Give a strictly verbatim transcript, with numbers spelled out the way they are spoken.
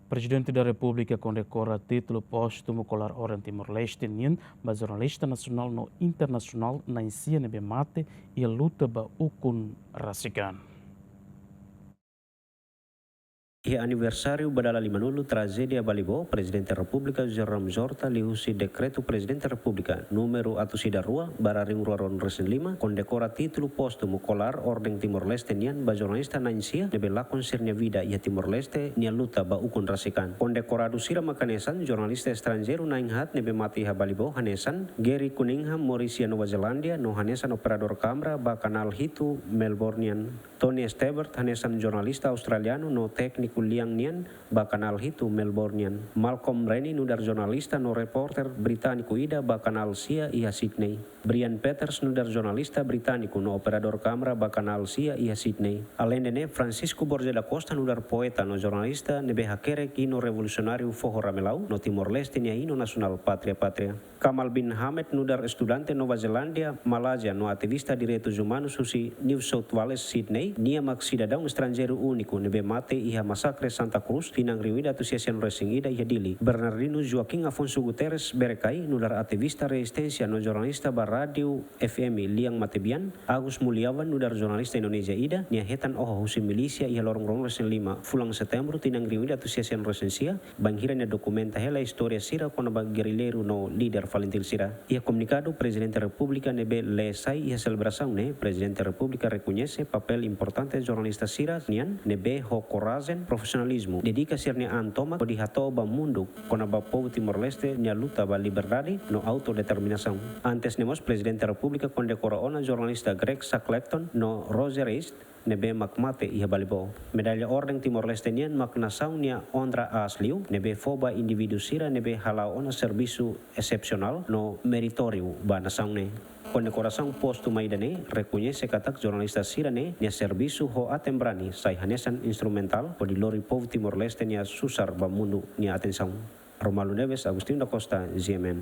Prezidente da Repúblika kondekora títulu póstumu kolar Orden Timor-Leste nian ba jornalista nasionál no internasionál na'in-sia ne'ebé mate iha luta ba ukun rasik an. Iha aniversáriu ba dala lima-nulu trajédia Balibó, Prezidente Repúblika José Ramos Horta liuhusi dekretu Prezidente Repúblika númeru atus ida rua barra rihun rua ruanulu resin lima, kondekora títulu póstumu kolar Orden Timor-Leste nian ba jornalista na'in-sia ne'ebé lakon sira-nia vida iha Timor-Leste nia luta ba ukun rasik an. Kondekoradu sira mak hanesan jornalista estranjeiru na'in-haat ne'ebé mate iha Balibó, hanesan Gary Cunningham, moris iha Nova Zelándia, no hanesan operadór kámara ba Kanál hitu Melbourne nian, Tony Stewart, hanesan jornalista australianu no tékniku lian nian ba Kanál hitu Melbourne nian, Malcolm Rennie, nu'udar jornalista no repórter britániku ida ba Kanál sia iha Sydney, Brian Peters, nu'udar jornalista britániku no operadór kámara ba Kanál sia iha Sydney. Aleinde ne'e, Francisco Borges da Costa, nu'udar poeta no jornalista ne'ebé hakerek hino revolusionáriu Foho Ramelau no Timor-Leste nia hino nasionál Pátria Pátria. Kamal bin Hamed, nu'udar estudante Nova Zelándia, Malázia no ativista direitus umanus husi New South Wales, Sydney, nia mak sidadaun estranjeiru úniku ne'ebé mate iha masakre Santa Cruz, tinan rihun ida atus sia sianulu resin ida iha Dili. Bernardino Joaquim Afonso Guterres Berekai, nu'udar ativista rezisténsia no jornalista ba rádiu F M lian matebian, Agus Muliawan, nu'udar jornalista Indonézia ida, nia hetan oho husi milísia iha loron ruanulu resin lima fulan Setembru tinan rihun ida atus sia sianulu resin sia, bainhira nia dokumenta hela istória sira kona-ba gerrilleiru no líder FALINTIL sira. Iha komunikadu Prezidente Repúblika ne'ebé lee sai iha selebrasaun ne'e, Prezidente Repúblika rekoñese papél importante jornalista sira nian ne'ebé ho korajen, profisionalizmu, dedika sira-nia an tomak hodi hato'o ba mundu kona-ba povu Timor-Leste nia luta ba liberdade no autodeterminasaun. Antes ne'e mós, Prezidente Repúblika kondekora ona jornalista Greg Shackleton no Roger East, ne'ebé mak mate iha Balibó. Medalla Orden Timor-Leste nian mak nasaun nia onra aas liu, ne'ebé fó ba indivíduu sira ne'ebé hala'o ona servisu esepsionál no meritóriu ba nasaun ne'e. Kondekorasaun póstuma ida-ne'e rekoñese katak jornalista sira-ne'e nia servisu ho aten-brani sai hanesan instrumentál hodi lori povu Timor-Leste nia susar ba mundu nia atensaun. Romualdo Neves, Agostinho da Costa, G M N.